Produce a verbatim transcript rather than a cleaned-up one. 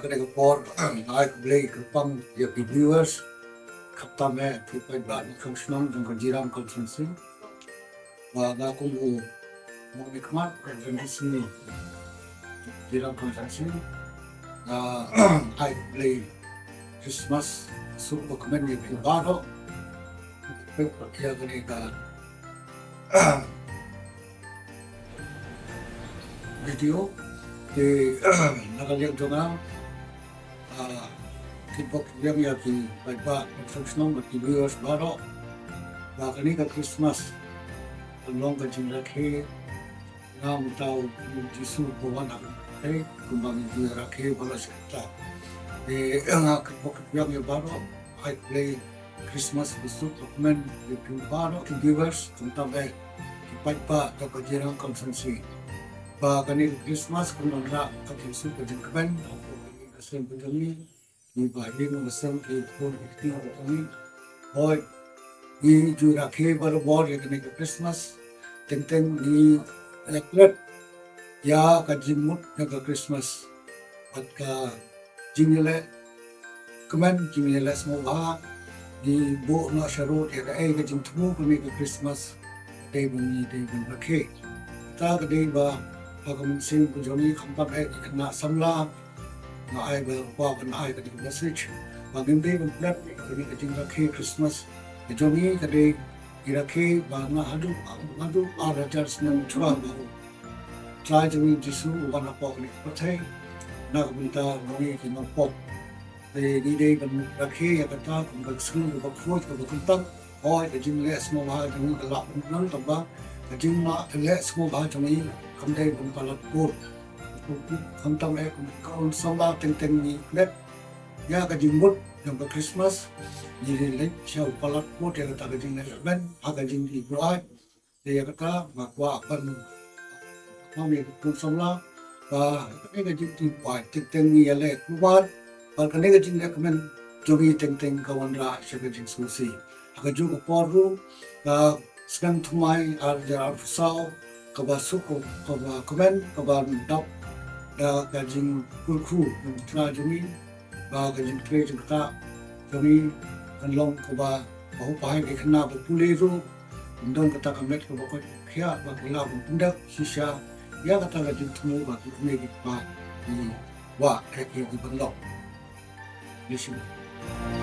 Ka por, ai khublei kyrpang ïa ki viewers, khamtam eh ki paidbah nongshong shnong jong ka Jirang Constituency. Ba nga kum u nongmihkhmat ka M D C Jirang Constituency, nga ai khublei Christmas suk ba kmen ïa phi baroh. Peit ïa kane ka video te na ka liang jong nga, ah, kit bok kit biang ïa ki paidbah nongshong shnong bad ki viewers baroh. Ba kane ka Christmas kan long ka jingrakhe na mynta u Jisu ba wan ha pyrthei, kumba ngi ju rakhe baroh shi katta. Te nga kit bok kit biang ïa baroh, ai khublei Christmas ba suk ba kmen ïa phi baroh ki viewers, khamtam eh ki paidbah jong ka Jirang Constituency. Ba kane ka Christmas kan wanrah ka jingsuk ka jingkmen, ka seng ka jong ngi, ngi ba ïing ba sem ki khun ki kti ka jong ngi. Hooid, ngi ju rakhe barabor ïa kane ka Christmas. Teng teng ngi leh klet ïa ka jingmut jong ka Christmas bad ka jingïaleh kmen, jingïaleh sngewbha. Ngi buh noh sharud ïa kaei ka jingthmu kane ka Christmas, ka dei ba ngi dei ban rakhe. Kata ka dei ba ha ka mynsiem ka jong ngi, khamtam eh ki khynnah samla, nga ai ba kwah ban ai ka jing message ba ngim dei ban pynlait ïa kane ka jingrakhe Christmas ka jong ngi. Ka dei ngi rakhe ba na haduh, haduh ar hajar snem shuwa ba u Trai jong ngi Jisu u wan hapoh kane ka pyrthei na ka bynta jong ngi ki nongpop. Te ngi dei ban rakhe ïa kata kum ka sngi kaba khuid kaba kynta. Hooid, ka jingleh sngewbha jong ngi ka lah ban nang, tangba ka jingleh sngewbha jong ngi kam dei ban palat pud. Khamtam eh kum ka khun samla, teng teng ngi klet ïa ka jingmut jong ka Christmas. Ngi leit sha u palat pud ïa kata ka jingleh kmen ha ka jingïaid. Te ïa kata nga kwah ban ong ïa ki khun samla ba kane ka jingtip ba teng teng ngi ïaleh kumar, ba kane ka jingleh kmen jong ngi teng teng ka wanrah sha ka jingsngewsih. Ha kajuh ka por ruh, ka snem thymmai ar hajar arphew saw, kaba suk, kaba kmen, kaba dap da ka jingkyrkhu jong u Trai jong ngi, ba ka jingtrei jingktah jong ngi kan long kaba, ba u paidbah ki khynnah ba pule ruh kin don kata ka met kaba koit ka khiah, ba ki lah ban pyndep shisha ïa kata ka jingthmu ba ki kmie ki kpa ki wah eh ki ban long. Lei shisha.